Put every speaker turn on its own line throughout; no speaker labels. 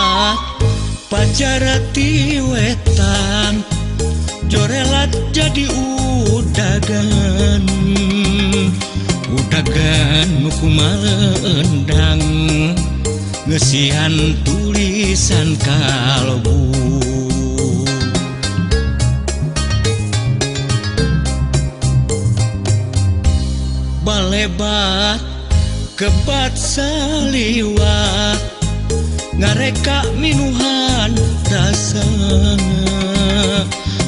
Balebat pajarati wetan jorelat jadi udagan udagan nu kumalendang ngeusihan tulisan kalbu. Balebat kebat saliwat ngareka minuhan rasa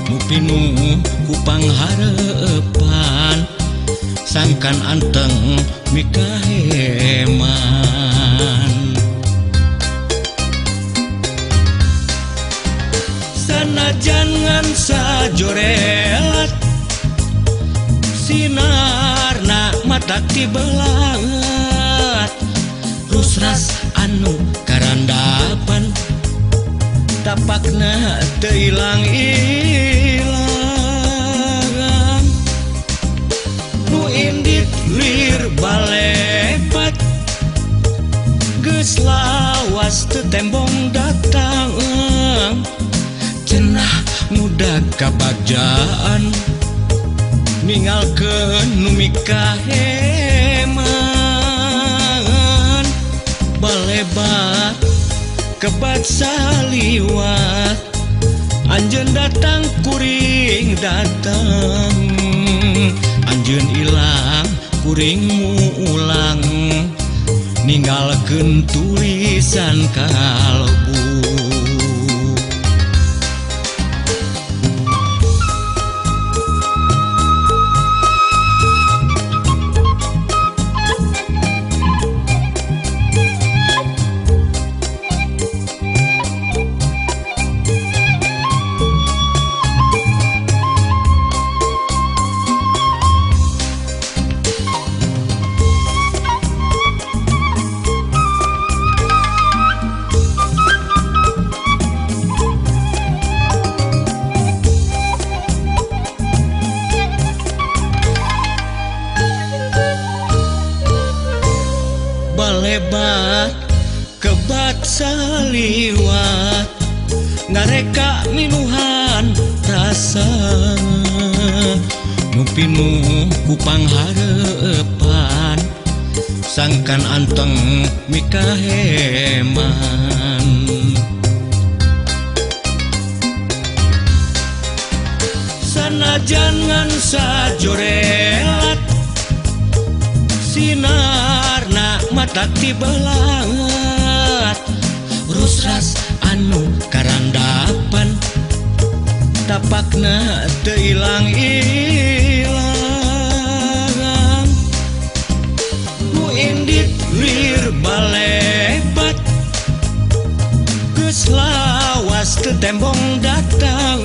nu pinuh ku pangharepan sangkan anteng mikaheman. Sanajan ngan sajorelat sinarna mata tibelat rusras anu karandapan tapakna teu ilang-ilang nu indit lir balebat geus lawas teu tembong datang cenah muda kabagjaan ninggalkeun nu mikaheman. Balebat kebat saliwat anjeun datang kuring datang anjeun ilang kuring mulang ninggalkeun tulisan kalbu. Balebat kebat saliwat ngareka minuhan rasa nu pinuh ku pangharepan sangkan anteng mikaheman. Sanajan ngan sajorelat sinarna mata tibelat rusras anu karandapan tapakna teu ilang-ilang nu indit lir balebat geus lawas teu tembong datang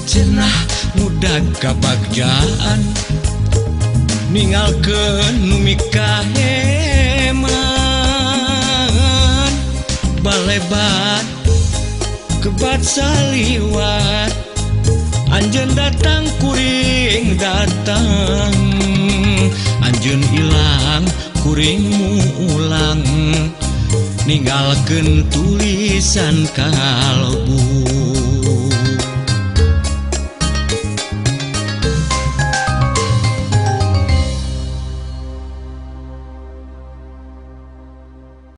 cenah muda kabagjaan ninggalkeun nu mikaheman. Balebat kebat saliwat anjeun datang kuring datang anjeun ilang kuring mulang ninggalkeun tulisan kalbu.